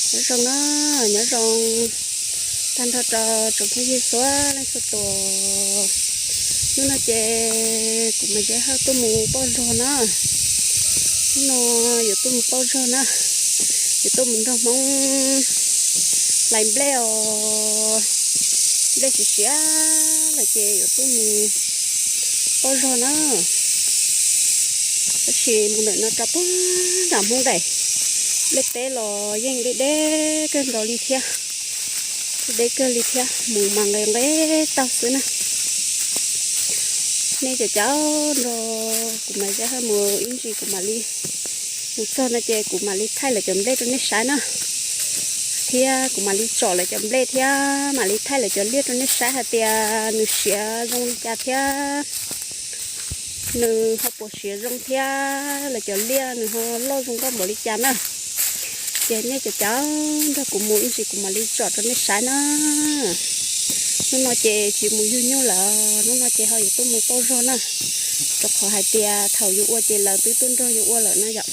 Nyob zoo na, nyob zoo tag nrho rau tsoom phooj ywg txhua leej txhua tus. Hnub no ces kuv Maiv Zeb Hawj tuaj mus pauj zog na. Hnub no yuav tuaj mus pauj zog na, yuav tuaj mus nrog Hmoob hlais nplej os. Nplej siav siav lawm ces yuav tuaj mus pauj zog na. Tab sis mus ntawm no rau puag nram Hmoob Daim, nplej teb los yeej deb deb kawg nkaus li thiab. Deb kawg li thiab, mus mas nqes nqes taug xwb na. Nej cov cav nrog kuv Maiv Zeb Hawj mus ib ntsis kuv mam li mus txog no ces kuv mam li thaij lawv cov nplej rau nej saib na. Thiab kuv mam li tsom lawv cov nplej thiab mam li thaij lawv cov liaj rau nej saib hais tias nws siav zoo li cas thiab nws ho puas siav zoo thiab lawv cov liaj nws ho loj zoo nkauj npaum li cas na. Ces nej cov cav nrog kuv mus ib ntsis kuv mam li tsom rau nej saib na. Hnub no ces tsis mus yug nyuj lawm, hnub no ces ho yuav tuaj mus pauj zog na. Rau qhov hais tias thaum yus ua ces lawv twb tuaj nrog yus ua lawm na yom.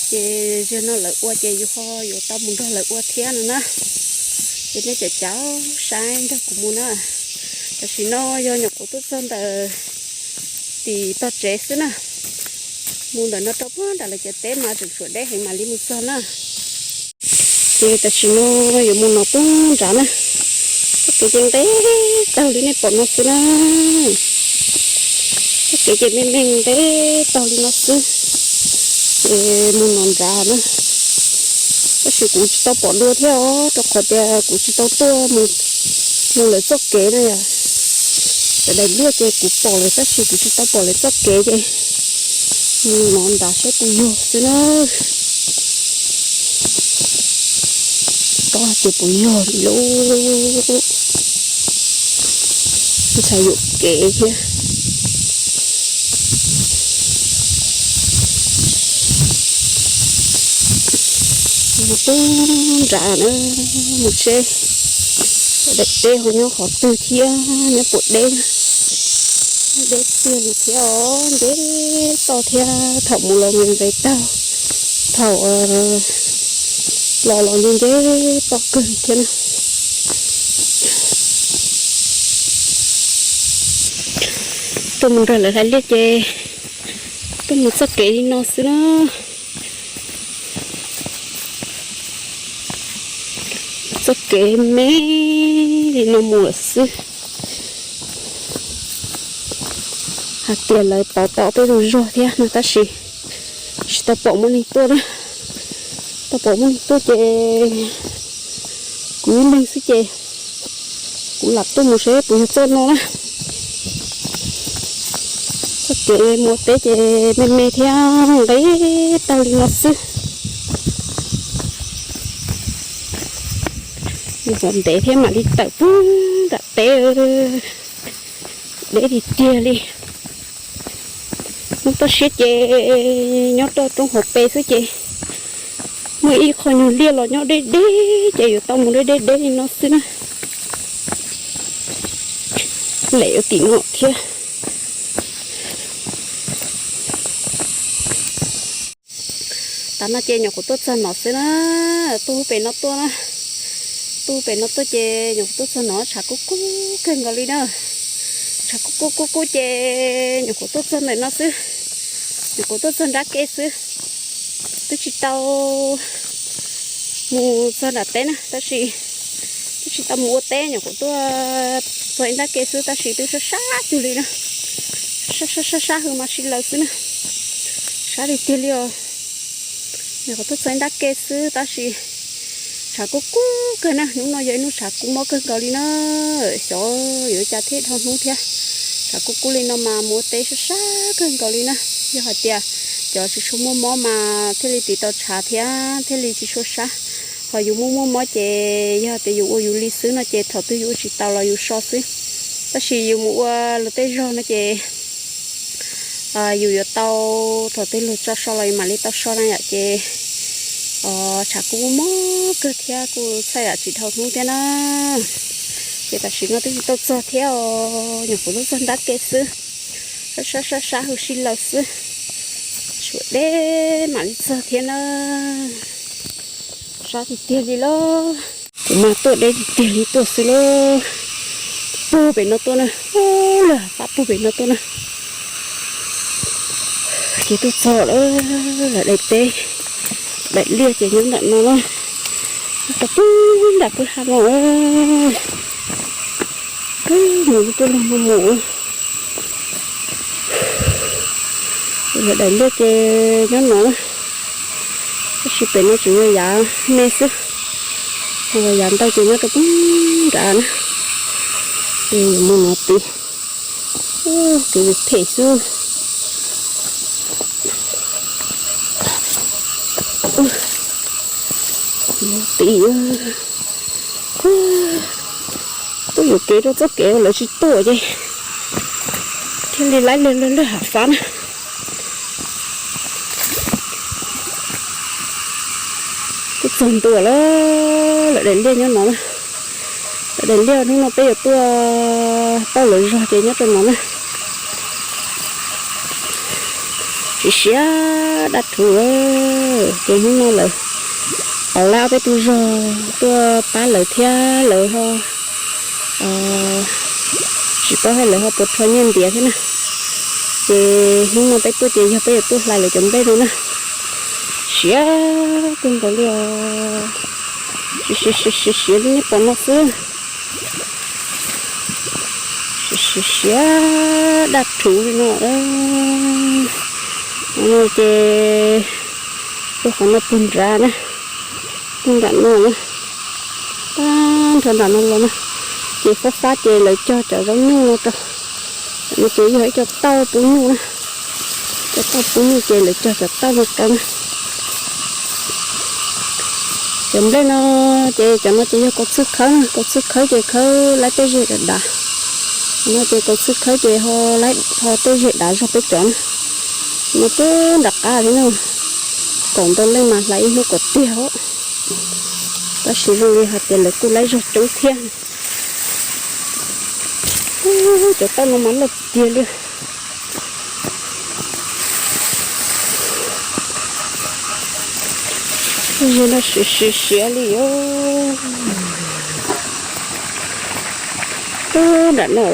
Ces zaum no lawv ua ces yus ho yuav tau mus nrog lawv ua thiab no na. Ces nej cov cav saib nrog kuv mus na. Tam sim no yog nyuam qhuav tuaj txog ntawm tim tog tsev xwb na. Mus ntawm no rau puag nram lawv cov teb mas tseem tshuav deb heev mam li mus txog na. Ces tam sim no yuav mus no puag nrad na. Txoj kev ces nqes taug li nej pom no xwb na. Txoj kev ces me me nqes taug li no xwb. Ces mus no nrad na. Tab sis kuv tsis tau pom dua thiab os, rau qhov tias kuv tsis tau tuaj mus, mus lawv txoj kev na yom. Sawv daws liaj ces kuv pom lawm tab sis kuv tsis tau pom lawv txoj kev ces mus no nrad saib puas yog xwb na. Koj hais tias puas yog li lub, ntshai yuam kev thiab. Mus puag nrad na, mus seb daim teb ho nyob qhov twg thiab nyob puas deb na. Deb tiag li thiab os, nce toj thiab, thaum mus los nqes nqes taug, thaum los los nce nce toj kawg thiab na. Tuaj mus nrog lawv hlais liaj ces tuaj mus txoj kev li no xwb na. Txoj kev me li no mus lawm xwb. Hais tias lawv pauv tau peb tus zog thiab no tab sis tsis tau pom muaj neeg tuaj na. Tau pom muaj neeg tuaj ces kuv ib leeg xwb ces kuv lam tuaj mus seb puas yog txoj no na. Txoj kev mus teb ces me me thiab nqes taug li no xwb. Mus qhov ntev thiab mam li tawm puag nram teb, deb tiag tiag li. Hnub toj siab ces nyob rau roob hauv pes xwb ces muaj ib qho nyuag liaj los nyob deb deb ces yuav tau mus deb deb deb li no xwb na. Lem ua tim no thiab. Tav no ces nyuam qhuav tuaj txog no xwb na, tuaj pem no tuaj na. Tuaj pem no tuaj ces nyuam qhuav tuaj txog no tshav kub kub kawg nkaus li na. Tshav kub kub kub kub ces nyuam qhuav tuaj txog ntawm no xwb, nyuam qhuav tuaj txog nrab ke xwb. Twb tsis tau mus txog nram teb na, tab sis twb tsis tau mus ua teb, nyuam qhuav tuaj txog ib nrab ke xwb tab sis twb sab sab cuag li na. Sab sab sab sab hwj mas si laws xwb na. Sab li tiag li os. Nyuam qhuav tuaj txog ib nrab ke xwb tab sis tshav kub kub kawg na, hnub no yog ib hnub tshav kub mob kawg nkaus li na. Xyov yuav ua cas thiaj dhau hnub thiab. Tshav kub kub li no mas mus ua teb sab sab kawg nkaus li na. Yog hais tias cov tsis tshua muaj mob mas thiaj li tiv tau tshav thiab thiaj li tsis tshua sab. Ho yus muaj muaj mob ces yog tias yus ua yus li xwb no ces thaum twg yus ua tsis tau los yus so xwb. Tab sis yus mus ua luag tej zog no ces yus yuav tau, thaum twg luag tso so los yus mam li tau so na yom. Ces tshav kuj mob kawg thiab kuj txhaj yam tsis dhau hnub thiab na. Ces tam sim no twb tsis tau txog thiab os, nyuam qhuav tuaj txog nrab ke xwb. Sab sab sab sab hwj si laws xwb. Tshuav deb mam li txog thiab na. Sab tiag tiag li lauj. Kuv mas tuaj deb tiag tiag li tuaj xwb lauj. Puag pem no tuaj na, ub, lawv fab puag pem no tuaj na. Ces tuaj txog lawm, lawv daim teb, daim liaj ces nyob nram no na. Nyob rau pub nram pub ha no. Mus tuaj lug mus mus. Lawv daim liaj ces nyob no na. Tab sis pem no tseem yog yav me xwb, ho yav ntau ces nyob rau pub nrad na. Ces yuav mus no tid. Kev phem xwb. Tid, tuaj yuam kev rau txoj kev uas lawv tsis tuaj ces thiaj li laib lawg lawg lawg hav fab na. Twb txog ntua lawm, lawv daim liaj nyob no na. Lawv daim liaj hnub no peb yuav tuaj pauj lawv zog ces nyob rau no na. Siav siav dab rhuv lawm ces hnub no lawv pauv laib ob peb tug zog tuaj pab lawv thiab lawv ho tsis paub hais lawv ho puas rho nyiaj ntiav thiab na. Ces hnub no peb tuaj ces yog peb yuav tuaj hlais lawv cov nplej no na. Siav kawg nkaus li os. Siav siav siav siav li nej pom no xwb. Siav siav siav dab rhuv li no. No ces tuaj qhov no puag nrad na, puag nram no na, tag nrho nram no los na. Ces fab fab ces lawv cog cov zaub nyuj no rau. Cov no ces yog ib co tauj pub nyuj na. Cov tauj pub nyuj ces lawv cog cov tauj no rau na. Cov nplej no ces cov no ces yog kaus txwj khawb na, kaus txwj khawb ces khawb laib tej zeg dav dav. Cov no ces kaus txwj khawb ces ho laib ho tej zeg dav zog peb cov na. No twb nram qab thiab na, kaum ntau leej mas hlais ib hnub kaum tiag os. Tab sis zoo li hais tias lawv kuj laib zog coob thiab. Cov tauj no mas loj tiag li. Ze no siav siav siav li os. Tub nram no.